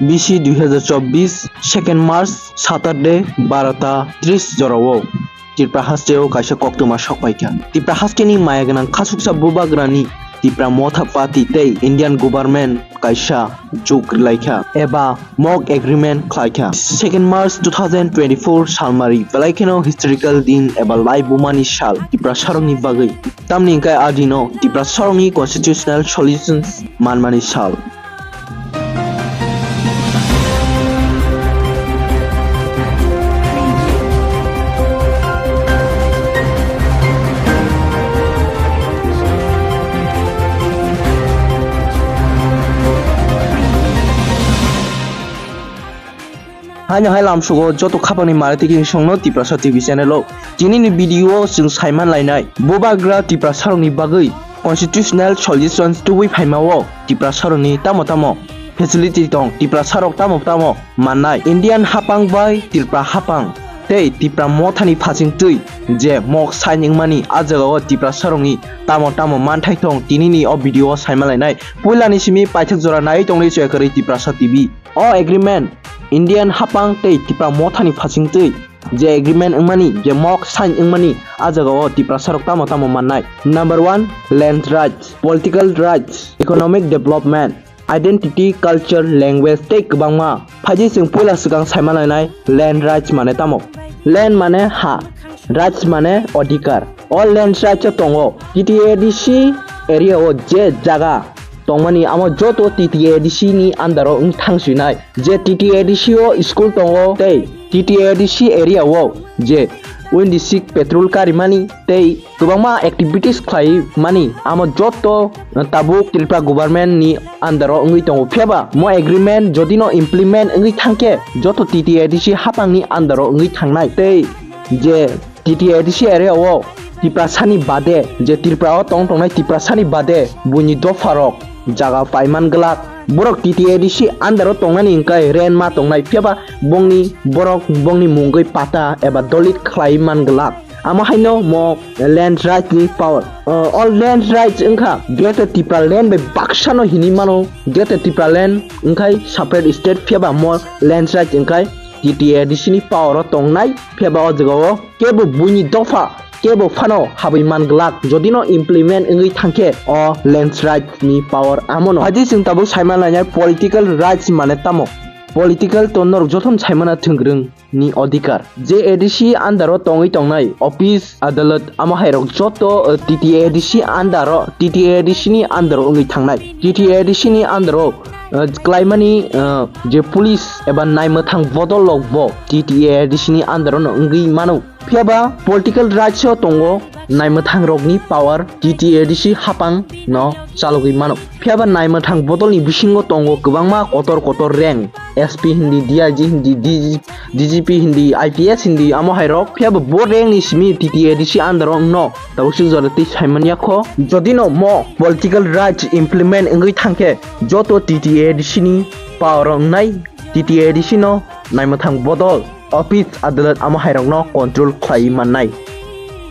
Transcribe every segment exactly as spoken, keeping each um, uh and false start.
B C dui hazar chobbish, second March, Saturday, barota tris jorao Tripura hasteo kaisa koktwma sok paikha. Tripura hasteni maya gwnang khasuksa bubagrani Tipra Motha Party tei Indian government kaisa juk rwlaikha eba mock agreement khlaikha. Second March two thousand twenty-four salmari belai kheno historical din eba lai bumani sal Tiprasarokni bagwi. Tamni hwnkhe a dino Tiprasarokni constitutional solutions manmani sal. Haino hai lamsugo joto khapangni mare tiki songno Tiprasa T V channel o. Tinini video o chwng saiman lainai bubagra Tiprasarokni bagwi constitutional solutions tubui phaimao Tiprasarokni tamo tamo facility tong, Tiprasarok tamo tamo mannai, Indian hapang bai Tripura hapang tei Tipra Mothani phasingtwi je mok sign wngmani a jagao Tiprasarokni tamo tamo manthai tong tinini o video o saiman lainai. Puilani simi paithak jora nai tongwi chwya kwrwi Tiprasa T V. O agreement Indian hapang tei Tipra Mothani phasingtwi je agreement wngmani, je mok sign wngmani, a jagao Tiprasarok tamo tamo mannai. Number one, land rights, political rights, economic development, identity, culture, language tei kwbangma. Phaidi chwng puila swkang saima lainai land rights mane tamo. Land mane ha, rights mane odhikar. O land rights o tongo T T A D C area o je jaga tongmani amo joto T T A D C ni under o wng thang sinai. Je T T A D C o school tongo tei T T A D C area o je Windy Six patrol karimani tei kwbangma activities khlai mani amo joto tabuk Tripura government ni under o wngwi tongo. Phiya ba mo agreement jodi no implement wngwi thangkhe joto T T A D C hapang ni under o wngwi thangnai tei je T T A D C area o Tiprasani bade, je Tripura o tong tongnai Tiprasani bade buini dopha rok jaga paiman glak. Borok T T A D C under o tongnani hwnkhe rent ma tongnai, phiya ba bongni borok bongni mungwi pata eba dolit khlai man glak. Amo haino mo land rights ni power. O, o land rights wngkha Greater Tripura land bai baksano hinwi mano. Greater Tripura land wngkhai separate state, phiya ba mo land rights wngkhai T T A D C ni power o tongnai, phiya ba o jaga o kebo buini dopha kebo phano habwi man glak, jodi no implement wngwi thangkhe o land rights ni power amo no. Phaidi chwng tabuk saima lainai political rights mane tamo. Political to norok jotono saimana thwngwrwng ni odhikar. Je A D C under o tongwi tongnai office, adalat, amo hai rok joto, eh, T T A D C under o, T T A D C ni under o wngwi thangnai. T T A D C ni under o, eh, klaimani, eh, je police eba naimwthang bodol rok bo T T A D C ni under o no wngwi mano. Phiya ba political rights o tongo naimwthang rokni power T T A D C hapang no chalogwi mano. Phiya ba naimwthang bodolni bisingo tongo kwbangma kotor kotor rank, S P hindi, D I G hindi, D G, D G P hindi, I P S hindi, amo hai rok. Phiya ba bo rank ni simi T T A D C under o wngno tabuk suk jora twi saimanya kho. Jodi no mo political rights implement wngwi thangkhe joto T T A D C ni power o wngnai, T T A D C no naimwthang bodol office, adalat amo hai rokno control khlai mannai.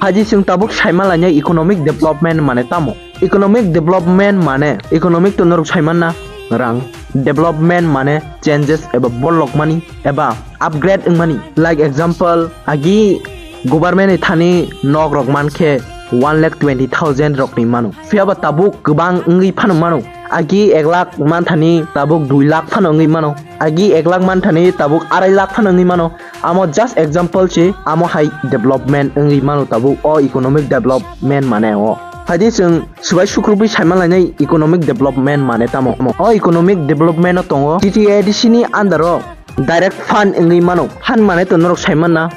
Phaidi chwng tabuk saima lainai economic development mane tamo. Economic development mane economic to norok saimanna rang. Development mane changes eba bolokmani eba upgrade wngmani. Like example, agi government ni thani nok rok mankhe one lakh twenty thousand rokni mano. Phiya ba tabuk kwbang wngwi phano mano. Agi ek lakh manthani tabuk dui lakh phano wngwi mano. Agi ek lakh manthani tabuk arai lakh phano wngwi mano. Amo just example se, amo hai development wngwi mano tabuk o economic development mane o. Phaidi chwng swbai sukrubwi saima lainai economic development mane tamo. O economic development o tongo T T A D C ni under o direct fund wngwi mano. Fund mane to norok saimanna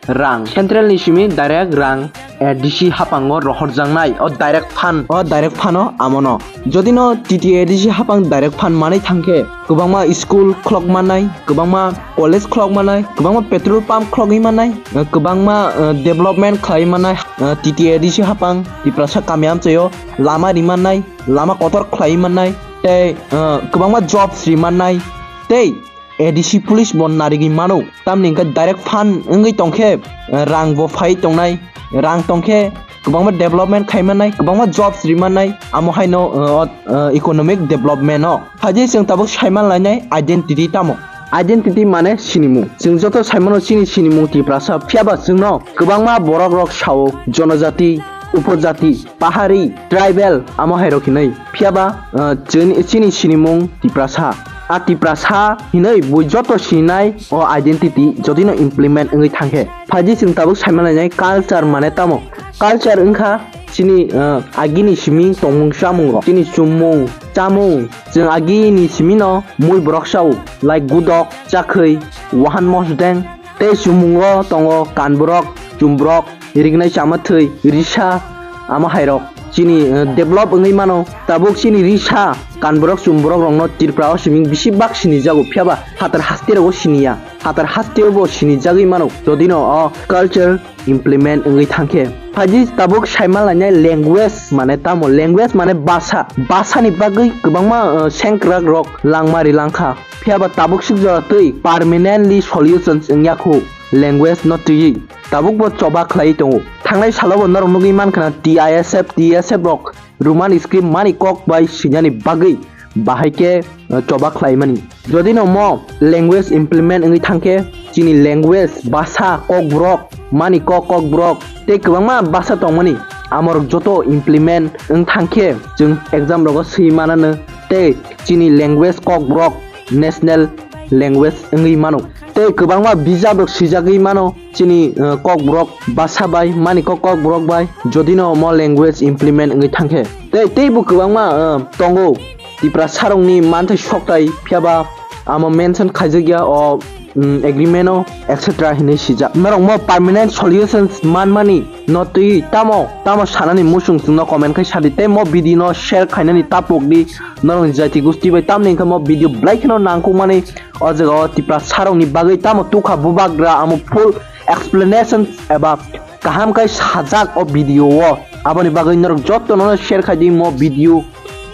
rang. Central ni simi direct rang A D C hapango rohorjaknai o direct fund. O direct fund o amono. Jodi no T T A D C hapang direct fund manwi thangkhe kwbangma school khulok mannai, kwbangma college khulok mannai, kwbangma petrol pump khulogwi mannai, kwbangma, eh, development khlai mannai, eh, T T A D C hapang Tiprasa kami amchaio lama ri mannai, lama kotor khlai mannai, tei, eh, kwbangma jobs ri mannai, tei A D C police bo narigwi mano, tamni hwnkhe direct fund wngwi tongkhe, eh, rang bo phai tongnai, rang tongkhe kwbangma development khaimanai, kwbangma jobs rimanai, amo haino, uh, uh, economic development o. Phaidi chwng tabuk saiman lainai identity tamo. Identity mane sinimung. Chwng joto saimano chini sinimung Tiprasa, phiyaba chwngno kwbangma borok rok sao, jonojati, upojati, pahari, tribal, amo hai rok hinwi. Phiyaba, uh, chini, chini sinimung Tiprasa. A Tiprasa hinwi bui joto sinai o identity jodino implement wngwi thangkhe. Phaidi chwng tabuk saiman lainai culture mane tamo. Culture wngkha chini, uh, agini simi tongmung chamung rok. Chini chumung, chamung, chwng agini simino mui borok sao, like gudok, chakhwi, wahan mosdeng, tei chumungo tongo kanborok, chumborok, rignai chama thwi, risa, amo hai rok. Chini, uh, develop wngwi mano. Tabuk chini risa, kanborok, chumborok rokno Tripura o siming bisi bak sinijago, phiyaba phatar haste rogo siniya. Phatar hasteo bo sinijagwi mano, jodino o culture implement wngwi thangkhe. Phaidi tabuk saiman lainai language mane tamo, language mane basa. Basani bagwi kwbangma, uh, sengkrak rok langma rilangkha. Phiyaba tabuk suk jora twi permanently solutions wngya khu language no twiwi. Tabuk bo choba khlaiwi tongo. Thangnai salo bo norok nugwi mankha na T I S F, T S F rok Roman script mani kok bai swinani bagwi bahai khe, uh, choba khlaimani. Jodi no mo language implement wngwi thangkhe, chini language, basa, kokborok, mani kok, kokborok tei kwbangma basa tongmani, amorok joto implement wng thangkhe chwng exam rogo swi manano tei chini language, kokborok national language wngwi mano. Tei kwbangma bijap rok swijagwi mano chini, uh, kokborok basa bai, mani kok, kokborok bai, jodi no mo language implement wngwi thangkhe. Tei, teibo kwbangma, uh, tongo Tiprasa rokni manthai soktai, phiyaba amo mention khaijakya o, um, agreement o, et cetera hinwi sijak. Norok mo permanent solutions manmani no twi tamo, tamo sanani muchung chwngno comment khai sadi, tei mo video no share khainani tapok di norokni jati gusti bai, tamni hwnkhe mo video belai kheno nangkukmani. O jaga o Tiprasa rokni bagwi tamo tukha bubagra, amo full explanation eba kaham khai sajak o video o. Aboni bagwi norok joto no share khai di mo video,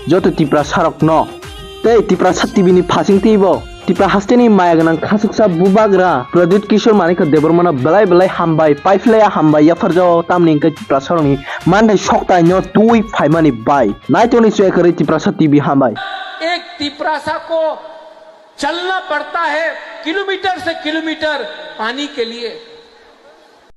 joto Tiprasa rok no. Tei Tiprasa T V ni phasing twi bo Tipra hasteni maya gwnang khasuksa bubagra Pradyut Kishore Manikya Debbarma no belai belai hambai, paiphlaiya hambai yapharjao, tamni hwnkhe Tiprasa rokni manthai soktai no twi phaimani bai. Naitoni chwekari Tiprasa T V, hambai. एक तिपरासा को चलना पड़ता है किलोमीटर से किलोमीटर पानी के लिए।